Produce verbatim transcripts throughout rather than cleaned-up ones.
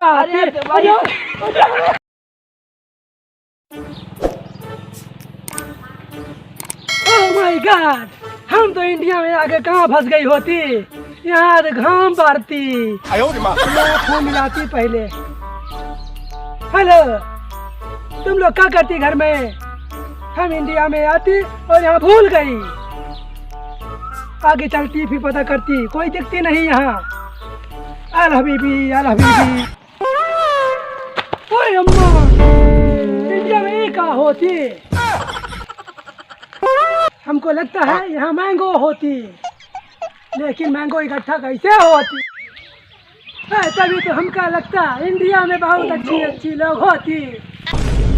अरे भाई। Oh my God, हम तो इंडिया में आके कहाँ फंस गई होती। यहाँ तो घाम बारती। आयो रे माँ। फोन मिलाती पहले। हेलो, तुम लोग क्या करती घर में? हम इंडिया में आती और यहाँ भूल गई। आगे चलती फिर पता करती, कोई दिखती नहीं यहाँ। अल हबीबी, अल हबीबी। ओए अम्मा, इंडिया में ये का होती? हमको लगता है यहाँ मैंगो होती, लेकिन मैंगो इकट्ठा कैसे होती? ए, तभी तो हमका लगता इंडिया में बहुत अच्छी अच्छी लोग होती,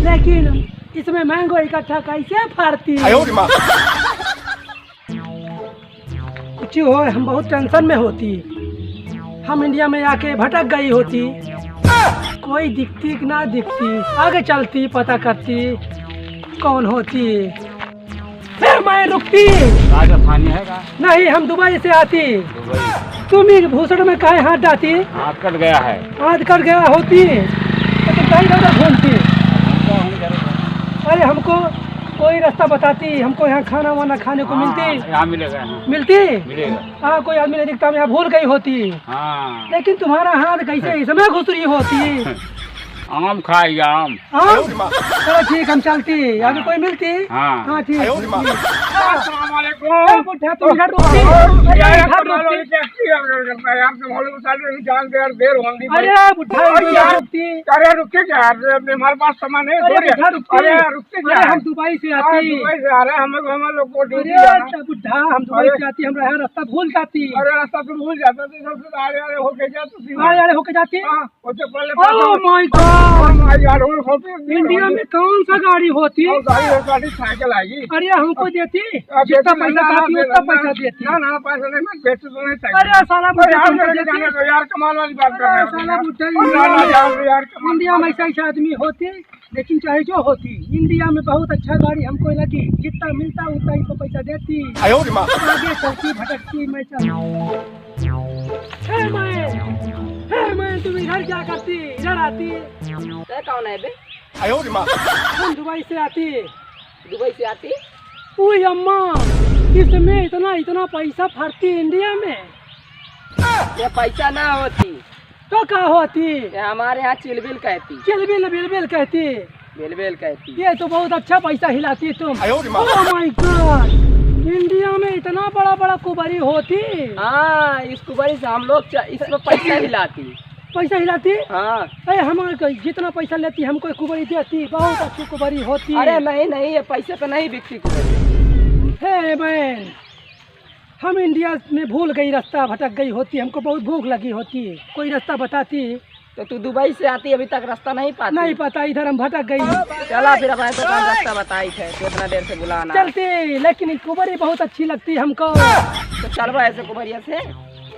लेकिन इसमें मैंगो इकट्ठा कैसे फरती? आयो रे माँ। कुछ हो, हम बहुत टेंशन में होती, हम इंडिया में आके भटक गई होती। कोई दिखती कि ना दिखती, आगे चलती पता करती कौन होती। फिर मैं रुकती। राजस्थानी है का? नहीं, हम दुबई से आती। दुबई। तुम ही भूसड़ में काहे हाथ डालती? हाथ कट गया है। हाथ कट गया होती तो तुम कहीं ना घूमती। हमको हम जरूर अरे हमको कोई रास्ता बताती, हमको यहाँ खाना वाना खाने को हाँ, मिलती। यहाँ मिलेगा, यहाँ। मिलती? मिलेगा। हाँ, कोई आदमी नहीं दिखता, हम यहाँ भूल गई होती। हाँ। लेकिन तुम्हारा हाथ कैसे इसमें घुस रही होती? आम खाई, आम। आम? चलो ठीक, हम चलती। आगे हाँ। कोई मिलती? हाँ। हाँ, ठीक। अस्सलाम वालेकुम। ए, बुढ़ा, तुम इधर रुकती। अरे, अरे, इधर रुकती। यार, तुम लोग क्या किया करता है? यार, तुम लोग सारे जान दे यार, देर होने दी भाई। अरे, बुढ़ा, अरे, इधर यार। रुकती। अरे, रुक के क्या यार, अरे, हमारे पास सामान है, अरे, थोड़ी है। बुढ़ा, रुकती। अरे, यार, रुक के अरे, क्या? हम दुबई से हाँ, आती। दुबई से आ रहे हैं, हम लोग, हम लोग को ड्यूटी अरे, जाना। अच्छा, बुढ़ा, हम दुबई अरे। से आती, हमरा यहाँ रास्ता भूल जाती। अरे, रास्ता तुम भूल जाता तो सबसे आड़े आड़े होके जाती। आड़े आड़े होके जाती? हाँ, उससे पहले Oh पैसा my God! Oh my God, और होते इंडिया में कौन सा गाड़ी होती? और गाड़ी है, गाड़ी साइकिल आएगी। अरे, हमको देती, अब जितना देती ना, पैसा ना, चाहती, ना, उतना ना, पैसा देती। ना, ना, पैसा नहीं, मैं बेच तो नहीं सकता। अरे, साला, अरे, बुढ़ा, यार, तुमको मेरे देती। जाने दो, यार, कमाल वाली बात कर रहे हो, साला, यार। बुढ़ा, अरे, इंडिया यार, में, यार, यार, कमाल इंडिया में वाली ऐसा, ऐसा आदमी होती, लेकिन चाहे जो होती, इंडिया में बहुत अच्छा गाड़ी हमको लगी, जितना मिलता उतना ही को पैसा देती। आयो रे माँ। आगे चलती भटकती मैं चल। हे मैं, हे मैं, तुम इधर क्या करती? इधर आती। तै कौन है बे? आयो रे माँ। हम दुबई से आती। दुबई से आती? ओए अम्मा, इसमें इतना, इतना पैसा फरती इंडिया में। ये पैसा ना होती। तो का होती? ये हमारे यहाँ चिलबिल कहती। चिलबिल, बिलबिल कहती। बिलबिल कहती। ये तो बहुत अच्छा पैसा हिलाती तुम। आयो रे माँ। Oh my God! इंडिया में इतना बड़ा बड़ा कुबरी होती। हाँ, इस कुबरी से हम लोग च-, इसमें पैसा हिलाती। पैसा हिलाती? हाँ। अरे, हमारे को जितना पैसा लेती, हमको एक कुबरी देती, बहुत अच्छी कुबरी होती। अरे नहीं, नहीं, ये पैसे पे नहीं बिकती कुबरी। हे बहन, हम इंडिया में भूल गई, रास्ता भटक गई होती, हमको बहुत भूख लगी होती, कोई रास्ता बताती। तो तू दुबई से आती, अभी तक रास्ता नहीं पाती? नहीं पता, इधर हम भटक गई। चला फिर, अब आए तो हम रास्ता बताई थे, तू इतना देर से बुलाना। चलती, लेकिन ये कुबरी बहुत अच्छी लगती हमको। तो चलबा ऐसे कुबरिया से।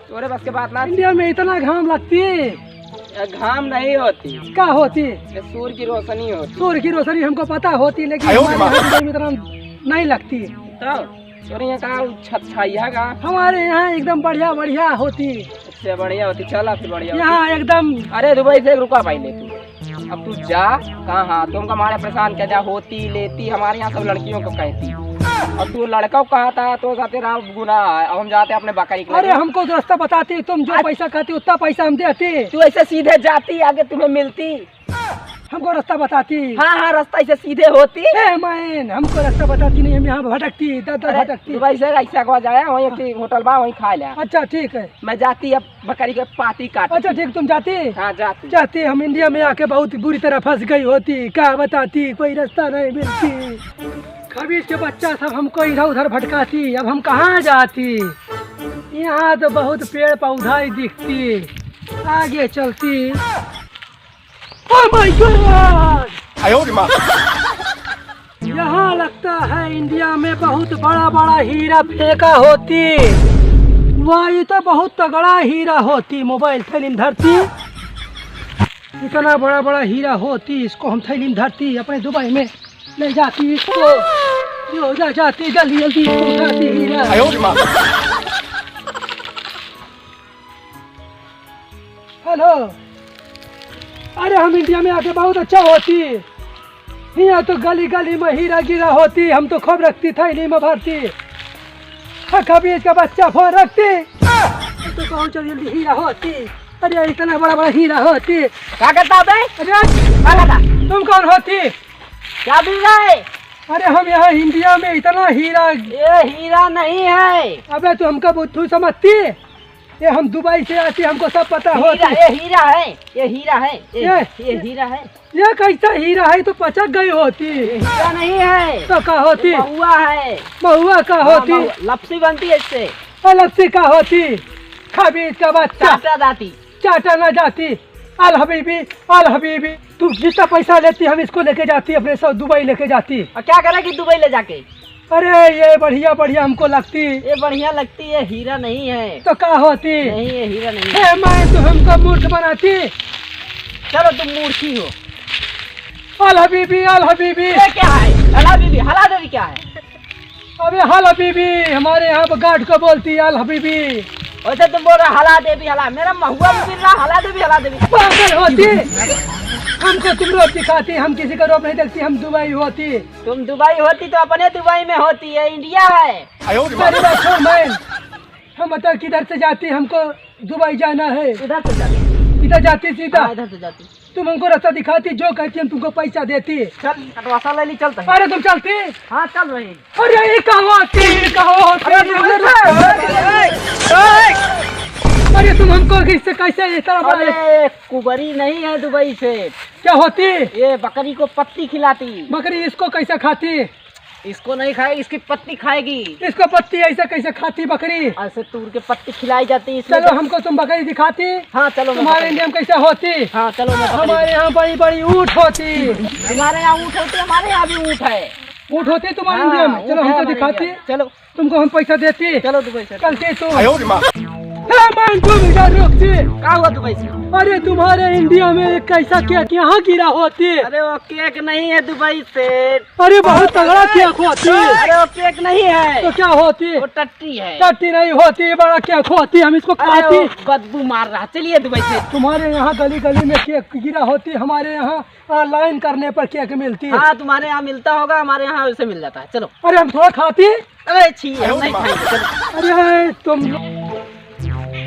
तोरे बस के बात ना। इंडिया में इतना घाम लगती। ए, घाम नहीं होती। का होती? ये सूर्य की रोशनी होती। सूर्य की रोशनी हमको पता होती, लेकिन आयो रे हमारे माँ। यहाँ दुबई में इतना नहीं लगती। तो तोरे यहाँ का छत छाई है का? हमारे यहाँ एकदम बढ़िया, बढ़िया होती। अच्छा, बढ़िया होती, चला फिर बढ़िया होती। यहाँ एकदम। अरे दुबई से रुका भाई, ले तू। अब तू जा, कहाँ, तुमका मारे परेशान किया जा, होती, लेती, हमारे यहाँ सब लड़कियों को कहती। अब तू लड़का को कहा था, तो जाते रहा गुनाह है। अब हम जाते अपने बकरी के अरे, लगे। हमको तो रास्ता बताती, तुम जो अच्छा। पैसा कहती, उतना पैसा हम देती। तू ऐसे सीधे जाती, आगे तुम्हें मिलती। हमको रास्ता बताती। हाँ, हाँ, रास्ता ऐसे सीधे होती। ए, मैन, हमको रास्ता बताती नहीं, हम यहाँ भटकती, इधर, उधर अरे, भटकती। दुबई से ऐसा को जाए, वहीं एक होटल बा, वहीं खा लिया। अच्छा, ठीक है। मैं जाती अब बकरी के पाती काट। अच्छा, ठीक, तुम जाती? हाँ, जाती। जाती, हम इंडिया में आके बहुत बुरी तरह फंस गई होती, क्या बताती, कोई रास्ता नहीं मिलती। खबीज के बच्चा सब हमको इधर उधर भटकाती, अब हम कहाँ जाती? यहाँ तो बहुत पेड़ पौधा ही दिखती, आगे चलती। Oh my God! आयो रे माँ। यहाँ लगता है इंडिया में बहुत बड़ा बड़ा हीरा फेंका होती। वाह, ये तो बहुत तगड़ा हीरा होती। मोबाइल थैली में धरती, इतना बड़ा बड़ा हीरा होती, इसको हम थैली में धरती, अपने दुबई में ले जाती इसको। यो, जा, जाती, जल्दी जल्दी इसको उठाती हीरा। आयो रे माँ। हेलो, अरे, हम इंडिया में आके बहुत अच्छा होती। हियाँ तो गली गली में हीरा गिरा होती, हम तो खूब रखती थैली में भरती। हाँ, खबीज का बच्चा फोन रखती। तो कौन चल जल्दी हीरा होती। अरे, इतना बड़ा बड़ा हीरा होती। क्या करता बे? अरे, क्या करता? तुम कौन होती? क्या बिल रहा है? अरे, हम यहाँ इंडिया में इतना हीरा। ये हीरा नहीं है। अबे, तू हमका बुद्धू समझती? ये हम दुबई से आती, हमको सब पता हीरा, होती। ये हीरा है, ये हीरा है, ये, ये, ये हीरा है। ये कैसा हीरा है? तो पचक गई होती। ये हीरा नहीं है। तो का होती? ये महुआ है। महुआ का हाँ, होती? महुआ, लपसी बनती है इससे। और लपसी का होती? खबीज का बच्चा। चाटा जाती। चाटा ना जाती। अल हबीबी, अल हबीबी, तू जितना पैसा लेती, हम इसको लेके जाती, अपने साथ दुबई लेके जाती। और क्या करेगी दुबई ले जाके? अरे, ये बढ़िया बढ़िया हमको लगती। ये बढ़िया लगती है, हीरा नहीं है। तो का होती? नहीं, ये हीरा नहीं है। हे माई, तू हमको मूर्ख बनाती। चलो, तुम मूर्ख ही हो। अल हबीबी, अल हबीबी। ये क्या है? हला बीबी, हला देवी क्या है? अबे, हल हबीबी, हमारे यहाँ पे गार्ड को बोलती है, अल हबीबी। वैसे तुम बोल रहा, हला देवी, हला। मेरा महुआ भी मिल रहा, हला देवी, हला देवी। पागल होती। हमको तुम रोब दिखाती, हम किसी का रोब नहीं देखती, हम दुबई होती। तुम दुबई होती तो अपने दुबई में होती, ये इंडिया है। अरे बा, छोड़ मैं। हम बता किधर से जाती, हमको दुबई जाना है। इधर से जाती। इधर जाती सीधा। हाँ, इधर से जाती। तुम हमको रास्ता दिखाती, जो कहती हम तुमको पैसा देती। चल, कटवासा ले ली, चलते हैं। अरे तुम चलती? हाँ, चल रही। अरे ये कहाँ होती, ये कहाँ होती? अरे, अरे, अरे, अरे तुम हमको कैसे, कैसे इस तरह बोले? अरे, कुबरी नहीं है दुबई से। क्या होती? ये बकरी को पत्ती खिलाती। बकरी इसको कैसे खाती? इसको नहीं खाएगी, इसकी पत्ती खाएगी। इसको पत्ती ऐसे कैसे खाती बकरी? ऐसे तूर के पत्ती खिलाई जाती है, इसमें चलो, तो हमको तुम बकरी दिखाती। हाँ, चलो, मैं तुम्हारे बताऊँ। इंडिया में कैसे होती? हाँ, चलो, मैं बताऊँ। हमारे यहाँ बड़ी बड़ी ऊँट होती। तुम्हारे यहाँ ऊँट होती, हमारे यहाँ भी ऊँट है। ऊँट होती तुम्हारे हाँ, इंडिया में? ऊँट चलो, है हमको हमारे दिखाती। इंडिया में। चलो। तुमको हम पैसा देती। चलो, दुबई से। चलती तू। आयो रे माँ। हे मान, तुम इधर रुकती। का हुआ दुबई से? अरे, तुम्हारे इंडिया में एक कैसा केक यहाँ गिरा होती। अरे, वो केक नहीं है दुबई से। अरे, बहुत तगड़ा केक होती। अरे, वो केक नहीं है। तो क्या होती? वो टट्टी है। टट्टी नहीं होती, बड़ा केक होती, हम इसको अरे, खाती। वो बदबू मार रहा, चलिए दुबई से। तुम्हारे यहाँ गली गली में केक गिरा होती, हमारे यहाँ, हाँ, लाइन करने पर केक मिलती है। हाँ, तुम्हारे यहाँ मिलता होगा, हमारे यहाँ वैसे मिल जाता है। चलो। अरे, हम थोड़ा खाती। अरे, छी, हम नहीं खाएंगे, चलो। अरे, तुम लोग,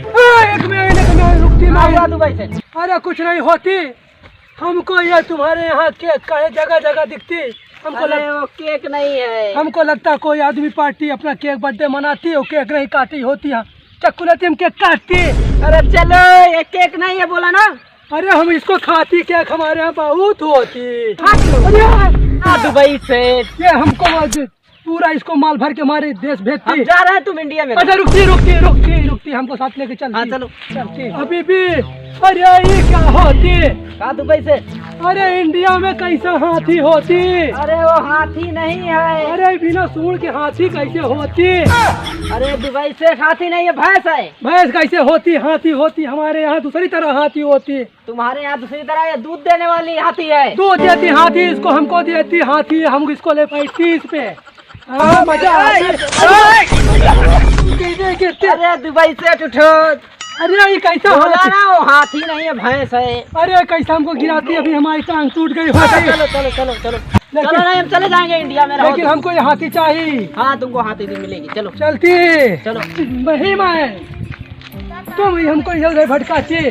ए, एक मिनट, एक मिनट, रुकती हाँ, नहीं। हुआ दुबई से। अरे, कुछ नहीं होती। हमको ये तुम्हारे यहाँ केक काहे जगह जगह दिखती? हमको अरे, लग- वो केक नहीं है। हमको लगता कोई आदमी पार्टी अपना केक बर्थडे मनाती है, वो केक नहीं काटी होती है। चक्कू लेती हम केक काटती। अरे चलो, ये केक नहीं है बोला ना। अरे हम इसको खाती केक, हमारे यहाँ बहुत होती। खा लो। अरे हाँ, दुबई से। ये हमको आज पूरा इसको माल भर के हमारे देश भेजती। हम जा रहे हैं, तुम इंडिया में रहो। अच्छा रुकती, रुकती, रुकती, रुकती, हमको साथ लेके चलती। हाँ, चलो। चलती। अभी भी, अरे ये क्या होती? कहाँ दुबई से? अरे इंडिया में कैसा हाथी होती? अरे वो हाथी नहीं है। अरे बिना सूंड के हाथी कैसे होती? अरे दुबई से हाथी नहीं है, भैंस है। भैंस कैसे होती? हाथी होती, हमारे यहाँ दूसरी तरह हाथी होती। तुम्हारे यहाँ दूसरी तरह ये दूध देने वाली हाथी है। दूध देती हाथी, इसको हमको देती हाथी, हम इसको ले पाई तीस पे। हाँ, मजा आ गया। गिरते, गिरते। अरे दुबई से उठो। अरे ये कैसा बोला हाथी? ना, वो हाथी नहीं है, भैंस है। अरे कैसा हमको गिराती, अभी हमारी टांग टूट गई हाँ, होती। चलो, चलो, चलो, चलो। लेकिन चलो नहीं, हम चले जाएंगे इंडिया में, रहो लेकिन तुम। हमको ये हाथी चाहिए। हाँ, तुमको हाथी भी मिलेगी, चलो। चलती। चलो। नहीं मैं, तुम ही हमको इधर उधर भटकाती।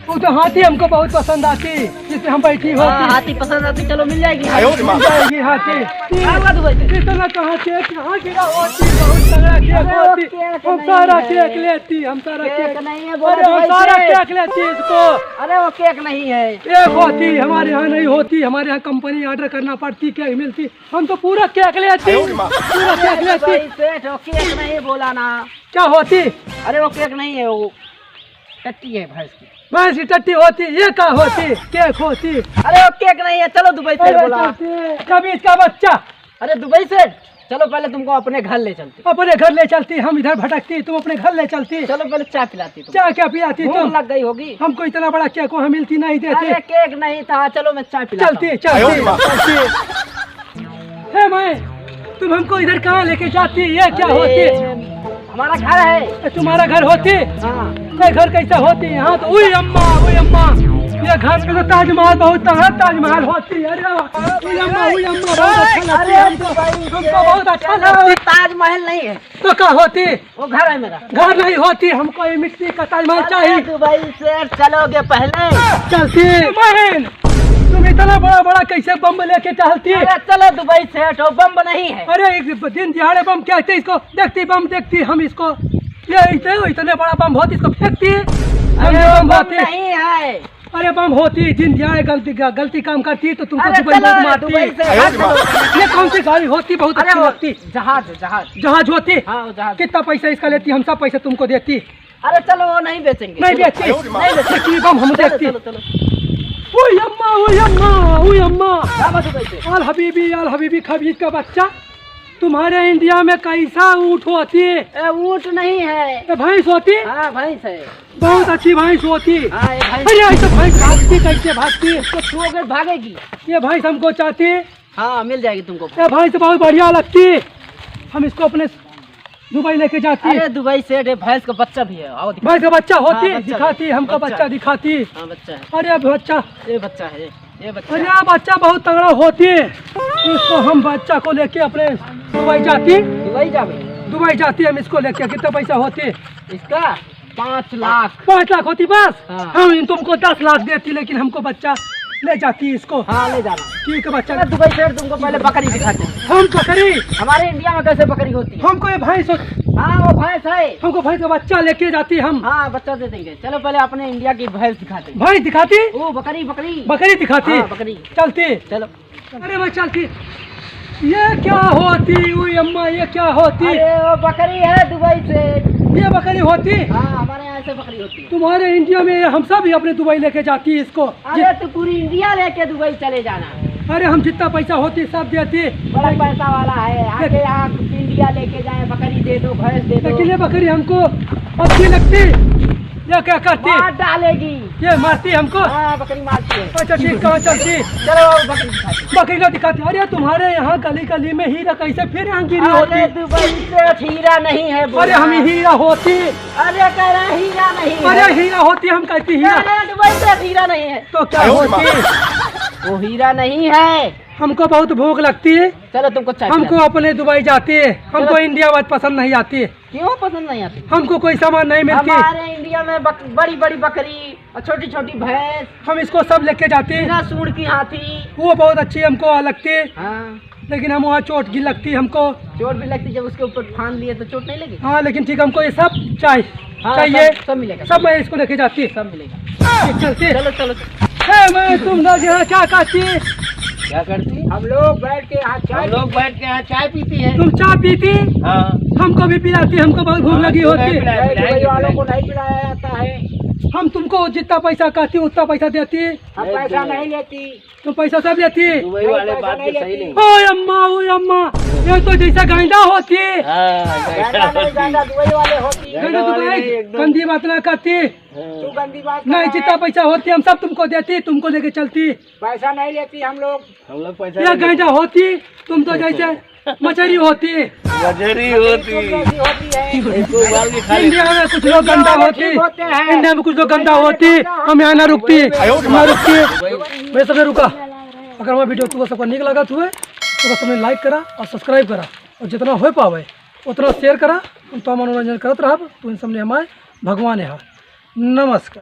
वो तो हाथी हमको बहुत पसंद आती, जिससे हम बैठी हाँ, होती। हाथी पसंद आती, चलो मिल जाएगी। आयो रे माँ। मिल जाएगी हाथी। क्या हुआ दुबई से? इतना कहाँ केक, कहाँ गिरा होती, बहुत तगड़ा केक अरे, वो होती। केक हम नहीं सारा है। केक लेती, हम सारा केक केक। नहीं है, बोला अरे, हम दुबई सारा से। केक लेती इसको। अरे, वो केक नहीं है। केक होती, हमारे यहाँ नहीं होती, हमारे यहाँ कंपनी ऑर्डर करना पड़ती, केक मिलती। हम तो पूरा केक लेती, आयो रे माँ। पूरा केक लेती। दुबई से, वो केक नहीं बोला ना। क्या होती? अरे, वो केक नहीं है, वो टट्टी है भैंस की। भैंस की टट्टी होती, ये का होती? केक होती। अरे वो केक नहीं है, चलो दुबई से अरे बोला। चलती, कमीज का बच्चा। अरे दुबई से, चलो पहले तुमको अपने घर ले चलते। अपने घर ले चलती, हम इधर भटकती, तुम अपने घर ले चलती। चलो पहले चाय पिलाती तुम। चाय क्या पिलाती भूख तुम? लग गई होगी। हमको इतना बड़ा केक वहाँ मिलती नहीं देती। अरे केक नहीं था, चलो मैं चाय पिलाता चलती, हूँ। चलती, चलती। हे माई, तुम हमको इधर कहाँ लेके जाती? ये क्या अरे, होती? हमारा घर है। ए, तुम्हारा घर होती? हाँ। ए, घर कैसा होती? यहाँ तो, उई अम्मा, उई अम्मा। ये घर में तो ताजमहल, बहुत तगड़ा ताजमहल होती है। अरे वाह, उई अम्मा, उई अम्मा, बहुत अच्छा लगती है हमको। हमको बहुत अच्छा लगती है। ताजमहल नहीं है। तो का होती? वो घर है मेरा। घर नहीं होती, हमको ये मिट्टी का ताजमहल चाहिए। दुबई से चलोगे पहले? चलती। बहन, तुम इतना बड़ा बड़ा कैसे बम लेके चलती? अरे चलो दुबई से, वो बम नहीं है। अरे एक दिन दिहाड़े बम कहते इसको, देखती बम, देखती हम इसको। ये इतने, इतने बड़ा बम होती, इसको फेंकती। अरे बम बम होती। नहीं है। अरे बम होती, दिन दिहाड़े गलती, गलती काम करती तो तुमको अरे दुबई चलो लोग रे, मारती। दुबई से। ये कौन सी गाड़ी होती, बहुत अरे अच्छी वो लगती। जहाज, जहाज। जहाज होती? हाँ, वो जहाज। कितना पैसा इसका लेती, हम सब पैसा तुमको देती। अरे चलो, वो नहीं बेचेंगे। नहीं चलो। बेचती। नहीं बेचती। लेकिन बम हम चलो, देखती। चलो, चलो। ओए अम्मा, ओए अम्मा, ओए अम्मा। क्या बात है भाई से? आल हबीबी, आल हबीबी, खबीज का बच्चा। तुम्हारे इंडिया में कैसा ऊँट होती है? ए, ऊँट नहीं है। ए, भैंस होती? हाँ, भैंस है। बहुत अच्छी भैंस होती। हाँ, ये भैंस। अरे, ये तो भैंस भागती कैसे भागती? इसको छुओगे, भागेगी। ये भैंस हमको चाहती। हाँ, मिल जाएगी तुमको। ये भैंस बहुत बढ़िया लगती। हम इसको अपने दुबई लेके जाती। अरे, दुबई से, अरे, भैंस का बच्चा भी है, आओ दिखा। भैंस का बच्चा होती, हाँ, बच्चा दिखाती, है। हमको बच्चा बच्चा है। दिखाती। हाँ, बच्चा है। अरे, अब बच्चा। ये बच्चा है, ये बच्चा। अरे, बच्चा बहुत तगड़ा होती। इसको हम बच्चा को लेके अपने दुबई जाती। दुबई जावे? दुबई जाती हम इसको लेके। कितना पैसा होती? इसका पाँच लाख। पाँच लाख होती बस? हाँ। हम तुमको दस लाख देती, लेकिन हमको बच्चा ले जाती इसको। हाँ, ले जाना। ठीक है, बच्चा। अरे, दुबई से तुमको पहले बकरी दिखाते हैं। हम बकरी? हमारे इंडिया में कैसे बकरी होती है? हमको ये भैंस हो- हाँ, वो भैंस है। हमको भैंस का बच्चा लेके जाती हम। हाँ, बच्चा दे देंगे। चलो, पहले अपने इंडिया की भैंस दिखाते हैं। भैंस दिखाती? ओ, बकरी, बकरी। बकरी दिखाती? हाँ, बकरी। चलती? चलो। अरे भाई, चलती। ये क्या होती हुई अम्मा, ये क्या होती? अरे, वो बकरी है दुबई से। ये बकरी होती? हाँ, हमारे यहाँ से बकरी होती है। तुम्हारे इंडिया में हम सब ही अपने दुबई लेके जाती इसको। अरे, तू पूरी इंडिया लेके दुबई चले जाना। अरे, हम जितना पैसा होती सब देती। बड़ा पैसा वाला है, आके आप इंडिया लेके जाए, बकरी दे दो, भैंस दे दो। लेकिन ये बकरी हमको अच्छी लगती। ये क्या करती? मार डालेगी। ये मारती हमको? हाँ, बकरी मारती है। अच्छा, ठीक, कहाँ चलती? चलो, बकरी दिखाते हैं। बकरी ना दिखाती। अरे, तुम्हारे यहाँ गली गली में हीरा कैसे फिर यहाँ गिरी होती? अरे, दुबई से हीरा नहीं है, अरे, हम हीरा होती। अरे, कह रहे हीरा नहीं है। अरे, हीरा होती, हम कहती हीरा। अरे, दुबई से हीरा नहीं है। तो क्या होती? वो हीरा नहीं है। हमको बहुत भूख लगती है। चलो, तुमको चाय हमको पिलाते हैं। अपने दुबई जाती है, हमको चलो। इंडिया बात पसंद नहीं आती। क्यों पसंद नहीं आती? हमको कोई सामान नहीं मिलती। हमारे इंडिया में बक-, बड़ी बड़ी बकरी और छोटी छोटी भैंस। हम इसको सब लेके जाते। बिना सूंड की हाथी। वो बहुत अच्छी हमको लगती। हाँ। लेकिन हम वहाँ चोट की लगती हमको। चोट भी लगती, जब उसके ऊपर फान लिए तो चोट नहीं लगी? हाँ, लेकिन ठीक, हमको ये सब चाहे-, हाँ, चाहिए। सब, सब मिलेगा। सब मैं इसको लेके जाती। सब मिलेगा। ठीक, चलते। चलो, चलो, चलो। ए, मैं तुम लोग यहाँ क्या करती? क्या करती? हम लोग बैठ के यहाँ चाय हम लोग पीते। बैठ के यहाँ चाय पीती है। तुम चाय पीती? हाँ। हमको भी पिलाती, हमको बहुत भूख हाँ, लगी क्यों नहीं होती। पिलाया, अरे, पिलाएंगे, दुबई वालों को पिलाएंगे। नहीं पिलाया जाता है। हम तुमको जितना पैसा कहती, उतना पैसा देती। हम नहीं, पैसा क्यों नहीं? नहीं लेती। तुम पैसा सब लेती। दुबई वाले बात तो सही नहीं। ओए अम्मा, ओए अम्मा, ये तो जैसा गांजा होती। हाँ, गांजा नहीं, गांजा दुबई वाले होती। गांजा गांजा वाले दुबई, नहीं, एकदम। गंदी बात ना करती। हाँ। तू गंदी बात नहीं, कर रहा है। जितना पैसा होती हम सब तुमको देती, तुमको लेके चलती। पैसा नहीं लेती हम लोग। हम लोग पैसा ये नहीं लेते। गांजा होती, तुम तो जैसे मछरी होती। मछरी होती। तुम जैसी होती है। इसको उबाल के खा लेते। इंडिया में कुछ लोग गंदा होती। ठीक होते हैं। इंडिया में कुछ लोग गंदा होती। हम यहाँ ना रुकती, ना रुकती। मैं सबसे रुका। अगर हमारा वीडियो तुमको सबका नीक लागत हुए तो बस हमें लाइक करा और सब्सक्राइब करा और जितना हो पावे उतना शेयर करा। हम तो मनोरंजन करत रहब। तो इन सबने हमारे भगवान है। नमस्कार।